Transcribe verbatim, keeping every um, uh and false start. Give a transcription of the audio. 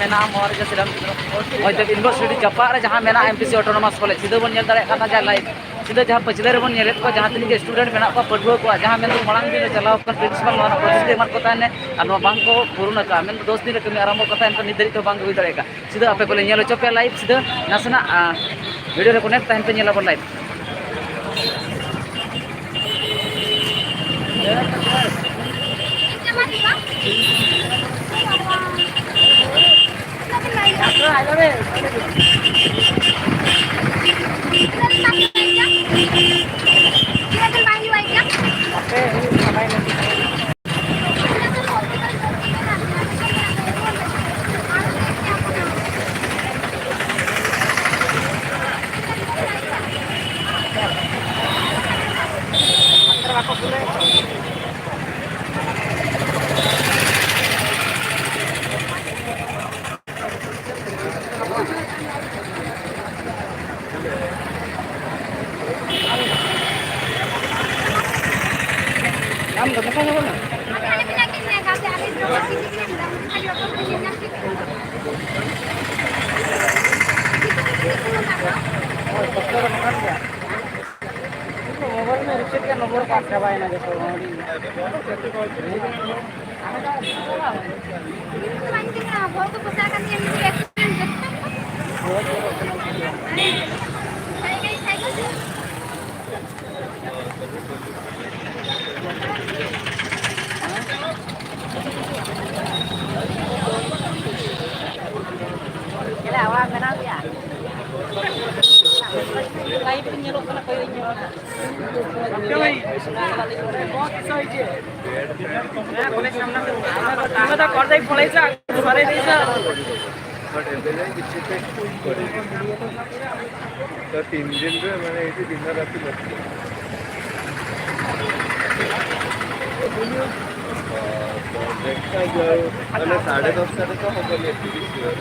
ᱢᱮᱱᱟᱜᱼᱟ ᱢᱚᱦᱟᱨᱟᱡᱟ ᱥᱨᱤᱨᱟᱢᱪᱚᱸᱫᱽᱨᱚ ᱢᱚᱦᱟᱨᱟᱡᱟ ᱤᱭᱩᱱᱤᱵᱷᱟᱨᱥᱤᱴᱤ ᱡᱟᱯᱟᱜ ᱨᱮ ᱡᱟᱦᱟᱸ ᱢᱮᱱᱟᱜᱼᱟ, M P C autonomous college. ᱥᱤᱫᱷᱟᱹ ᱵᱚᱱ ᱧᱮᱞ ᱫᱟᱲᱮᱭᱟᱜ ᱠᱟᱱᱟ ᱡᱟᱦᱟᱸ ᱞᱟᱭᱤᱵᱷ, ᱥᱤᱫᱷᱟᱹ ᱡᱟᱦᱟᱸ ᱯᱟᱹᱪᱷᱞᱟᱹ ᱨᱮᱵᱚᱱ ᱧᱮᱞᱮᱫ ᱠᱚᱣᱟ, ᱡᱟᱦᱟᱸ ᱛᱤᱱᱟᱹᱜ ᱜᱮ ᱥᱴᱩᱰᱮᱱᱴ ᱢᱮᱱᱟᱜ ᱠᱚᱣᱟ, ᱯᱟᱹᱴᱷᱩᱣᱟᱹ ᱠᱚᱣᱟᱜ ᱡᱟᱦᱟᱸ ᱢᱮᱱᱫᱚ ᱢᱟᱲᱟᱝ ᱫᱤᱱ ᱨᱮ ᱪᱟᱞᱟᱣ ᱟᱠᱟᱱ ᱯᱨᱤᱱᱥᱤᱯᱟᱞ ᱱᱚᱣᱟ ᱨᱮᱱᱟᱜ ᱯᱨᱚᱛᱤᱥᱨᱩᱛᱤ ᱮᱢᱟᱫ ᱠᱚ ᱛᱟᱦᱮᱱᱟ, ᱟᱨ ᱱᱚᱣᱟ ᱵᱟᱝ ᱠᱚ ᱯᱩᱨᱩᱱ ᱟᱠᱟᱫᱼᱟ, ᱢᱮᱱᱫᱚ ᱫᱚᱥ ᱫᱤᱱ ᱨᱮ ᱠᱟᱹᱢᱤ ᱟᱨᱟᱢᱵᱷᱚ ᱠᱟᱛᱷᱟ ᱮᱱᱠᱷᱟᱱ ᱱᱤᱛ ᱫᱷᱟᱹᱨᱤᱡ ᱛᱮ ᱵᱟᱝ ᱜᱮ ᱦᱩᱭ ᱫᱟᱲᱮᱭᱟᱜ ᱠᱟᱱᱟ᱾ ᱥᱤᱫᱷᱟᱹ ᱟᱯᱮ ᱠᱚᱞᱮ ᱧᱮᱞ ᱦᱚᱪᱚ ᱯᱮᱭᱟ ᱞᱟᱭᱤᱵᱷ, ᱥᱤᱫᱷᱟᱹ ᱱᱟᱥᱮᱱᱟᱜ ᱵᱷᱤᱰᱤᱭᱳ ᱨᱮ ᱠᱚᱱᱮᱠᱴ ᱛᱟᱦᱮᱱ ᱯᱮ, ᱧᱮᱞ ᱟᱵᱚᱱ ᱞᱟᱭᱤᱵᱷ᱾ ᱢᱳᱵᱟᱭᱤᱞ ᱢᱮ ᱨᱤᱪᱟᱨᱡᱽ ᱠᱟᱜ, ᱱᱚᱢᱵᱚᱨ ᱠᱚ ᱟᱫ ᱪᱟᱵᱟᱭᱮᱱᱟ ᱡᱚᱛᱚ᱾ ᱞᱟᱭᱤᱵᱷ ᱨᱮ ᱧᱮᱞᱚᱜ ᱠᱟᱱᱟ, ᱠᱚᱭᱚᱜ ᱧᱚᱜ ᱠᱟᱱᱟ᱾ ᱵᱟᱴ ᱮᱵᱮᱞᱮ ᱠᱤᱪᱷᱩ ᱯᱮ ᱠᱚᱢ ᱠᱚᱨᱮ᱾ ᱛᱚ ᱛᱤᱱ ᱫᱤᱱ ᱨᱮ ᱢᱟᱱᱮ ᱮᱭ ᱡᱮ ᱫᱤᱱ ᱨᱟᱛ ᱞᱟᱜᱟᱜ᱾ ᱛᱚ ᱫᱮᱠᱷᱟ ᱡᱟᱣ, ᱢᱟᱱᱮ ᱥᱟᱲᱮ ᱫᱚᱥᱴᱟ ᱨᱮ ᱛᱚ ᱦᱚᱵᱚ ᱞᱮ ᱛᱤᱨᱤᱥ ᱡᱚᱱ᱾